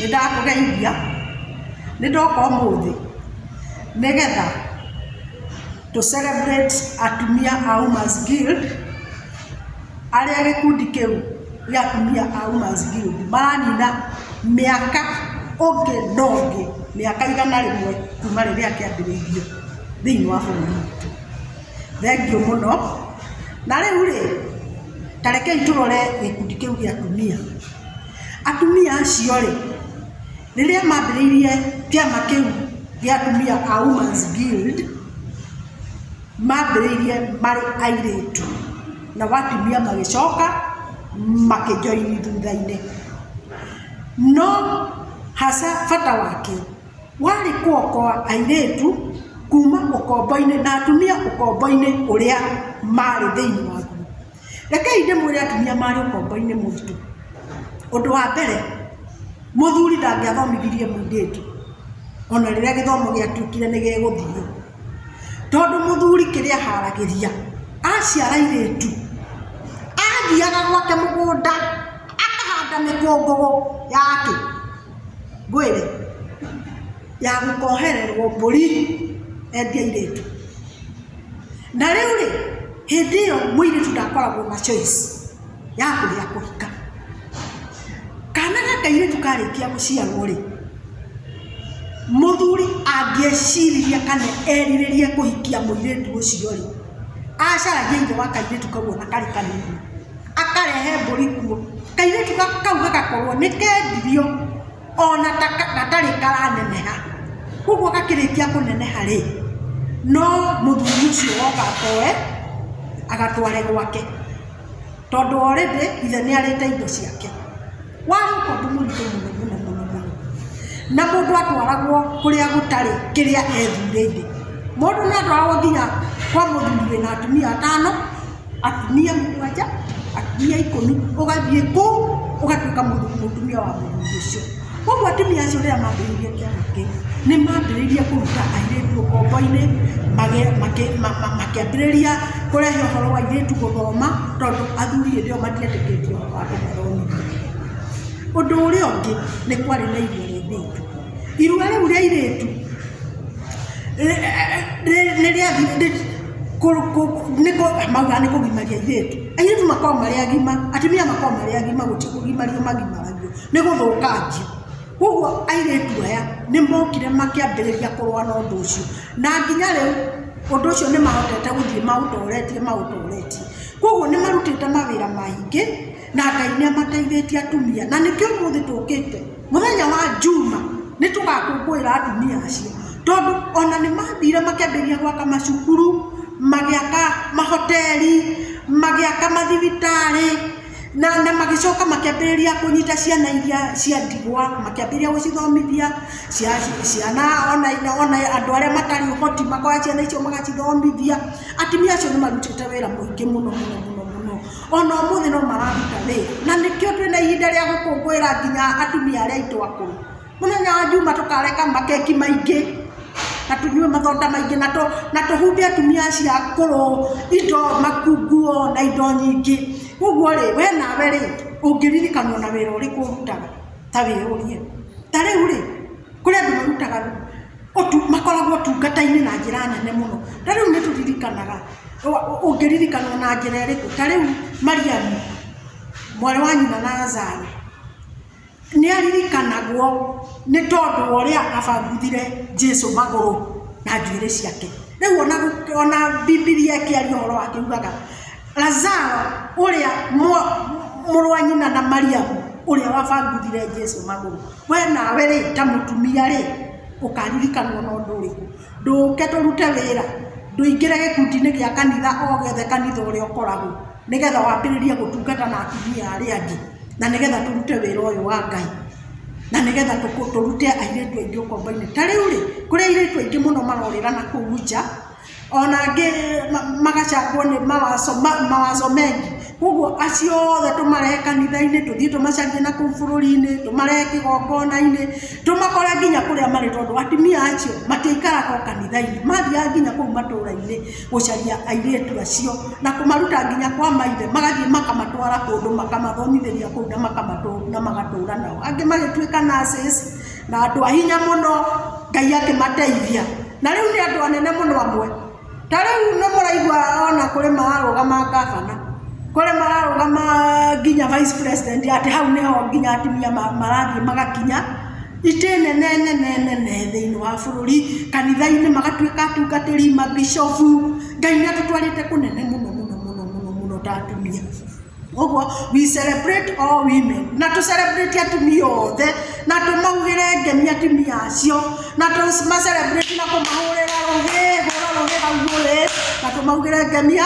ndakũgeithia, nĩ ndoka ũmũthĩ nĩgetha tũ celebrate atumia a Women's Guild, arĩa gĩkundi kĩu gĩa atumia a Women's Guild maranina mĩaka ũngĩ na ũngĩ, mĩaka 100 kuma rĩrĩa kĩambĩrĩirio thĩiniĩ wa bũrũri witũ. Thengiũ mũno. Na rĩu rĩ, ta rekei tũrore gĩkundi kĩu gĩa atumia. Atumia acio rĩ, rĩrĩa mambĩrĩirie kĩama kĩu gĩa atumia a Women's Guild, mambĩrĩirie marĩ airĩtu, nao atumia magĩcoka makĩ join thutha-inĩ. No hasa bata wakĩo warĩ kũokoa airĩtu kuma ũkombo-inĩ na atumia ũkombo-inĩ ũrĩa marĩ thĩinĩ waguo. Rekei ndĩmwĩre atumia marĩ ũkombo-inĩ mũritũ. Ũndũ wa mbere, mũthuri ndangĩathomithirie mũirĩtu ona rĩrĩa gĩthomo gĩatuĩkire nĩ gĩgũthiĩ. Tondũ mũthuri kĩrĩa aharagĩria, aciara airĩtu, athiaga gwake mũgũnda akahanda mĩkũngũgũ yake, ngwĩre, ya gũkohererwo mbũri endie airĩtu. Na rĩu rĩ, hĩndĩ ĩyo mũirĩtu ndakoragwo na choice ya kũrĩa akũhika. Kana ga kairĩtu karĩkia gũciarwo rĩ, mũthuri angĩeciririe kana erirĩrie kũhikia mũirĩtu ũcio rĩ, acaragia ithe wa kairĩtu kau ona karĩ kanini, akarehe mbũri kuo, kairĩtu kau gagakorwo nĩ kendirio ona gatarĩ karaneneha. Koguo gakĩrĩkia kũneneha rĩ, no mũthuri ũcio woka akoe agatware gwake. Tondũ already ithe nĩ arĩte indo ciake. Warĩ ũkombo mũritũ mũno mũno mũno mũno. Na mũndũ atwaragwo kũrĩa gũtarĩ kĩrĩa ethurĩire. Mũndũ nĩ atwaragwo nginya kwa mũthuri wĩna atumia atano, atumia mũgwanja, atumia 10, ũgathiĩ kũu ũgatuĩka mũtumia wa mũthuri ũcio. Koguo atumia acio rĩrĩa mambĩrĩirie kĩama kĩu, nĩ mambĩrĩirie kũruta airĩtu ũkombo-inĩ, makĩambĩrĩria kũrehe ũhoro wa airĩtu gũthoma, tondũ athuri hĩndĩ ĩyo matietĩkĩtie ũhoro wa kũmathomithia. Ũndũ ũrĩa ũngĩ, nĩ kwarĩ na irua rĩa airĩtu. Irua rĩu rĩa airĩtu, maugaga nĩ kũgimaria airĩtu. Airĩtu makoragwo marĩ agima, atumia makoragwo marĩ agima gũtirĩ kũgimario magimaragio. Nĩ gũthũkangio. Koguo airĩtu aya nĩ mokire makĩambĩrĩria kũrũa na ũndũ ũcio. Na nginya rĩu ũndũ ũcio nĩ mahotete gũthiĩ maũtoretie maũtoretie. Koguo nĩ marutĩte mawĩra maingĩ na Ngai nĩ amateithĩtie atumia. Na nĩkĩo ũmũthĩ tũkĩte mũthenya wa Njuma nĩ tũgakũngũĩra atumia acio. Tondũ ona nĩ mathire makĩambĩrĩria gwaka macukuru, magĩaka mahoteri, magĩaka mathibitarĩ. Na magĩcoka makĩambĩrĩria kũnyita ciana iria cia ndigwa, makĩambĩrĩria gũcithomithia, ciana ona andũ arĩa matarĩ ũhoti makoya ciana icio magacithomithia. Atumia acio nĩ marutĩte wĩra mũingĩ mũno mũno mũno mũno. Ona ũmũthĩ no mararuta wĩra. Na nĩkĩo twĩna ihinda rĩa gũkũngũĩra nginya atumia arĩa aitũ akũrũ. Mũthenya wa Njuma tũkareka makeki maingĩ na tũnyue mathonda maingĩ na tũhumbe atumia acio akũrũ indo nguo na indo nyingĩ. Koguo rĩ, we nawe rĩ, ũngĩririkanwo na wĩra ũrĩkũ ũrutaga? Ta wĩyũrie. Ta rĩu rĩ, kũrĩ andũ marutaga makoragwo ũtungata-inĩ na njĩra nene mũno. Ta rĩu nĩ tũririkanaga, ũngĩririkanwo na njĩra ĩrĩkũ? Ta rĩu Mariamu, mwarĩ wa nyina na Lazaro, Nĩ aririkanagwo nĩ tondũ wa ũrĩa abanguthire Jesu magũrũ na njuĩrĩ ciake. Rĩu ona Bibilia ĩkĩaria ũhoro wake yugaga Lazaro ũrĩa mũrũ wa nyina na Mariamu ũrĩa wabanguthire Jesu magũrũ. We nawe rĩ, ta mũtumia rĩ, ũkaririkanwo na ũndũ ũrĩkũ? Ndũke tũrute wĩra, ndũingĩre gĩkundi-inĩ gĩa kanitha o gĩothe kanitha ũrĩa ũkoragwo, nĩgetha wambĩrĩrie gũtungata na atumia arĩa angĩ. Na nĩgetha tũrute wĩra ũyũ wa Ngai, na nĩgetha tũrute airĩtu aingĩ ũkombo-inĩ. Ta rĩu rĩ, kũrĩ airĩtu aingĩ mũno marorĩra na kũu nja, ona angĩ magacangwo nĩ mawazo mengi. Koguo acio othe tũmarehe kanitha-inĩ, tũthiĩ tũmacarie na kũu bũrũri-inĩ, tũmarehe kĩgongona-inĩ, tũmakore nginya kũrĩa marĩ tondũ atumia acio matiaikaraga o kanitha-inĩ, mathiaga nginya kũu matũra-inĩ gũcaria airĩtu acio na kũmaruta nginya kwa maithe, magathiĩ makamatwara kũndũ makamathomithĩria kũu na magatũra nao. Angĩ magĩtuĩka nurses na andũ a hinya mũno, Ngai akĩmateithia. Na rĩu nĩ andũ anene mũno amwe. Ta rĩu nĩ mũraigua ona kũrĩ mararũgama ngabana, kũrĩ mararũgama nginya vice president atĩ hau nĩho nginya atumia marathiĩ magakinya itĩ nene nene nene thĩinĩ wa bũrũri, kanitha-inĩ magatuĩka atungatĩri, mambicobu. Ngai nĩ atũtwarĩte kũnene mũno mũno mũno mũno mũno ta atumia. Ũguo we celebrate all women na tũ celebrate atumia othe na tũmaugĩre ngemi atumia acio na tũma celebrate na kũmahũrĩra rũhĩ, hũra rũhĩ hau ũrĩ na tũmaugĩre ngemi.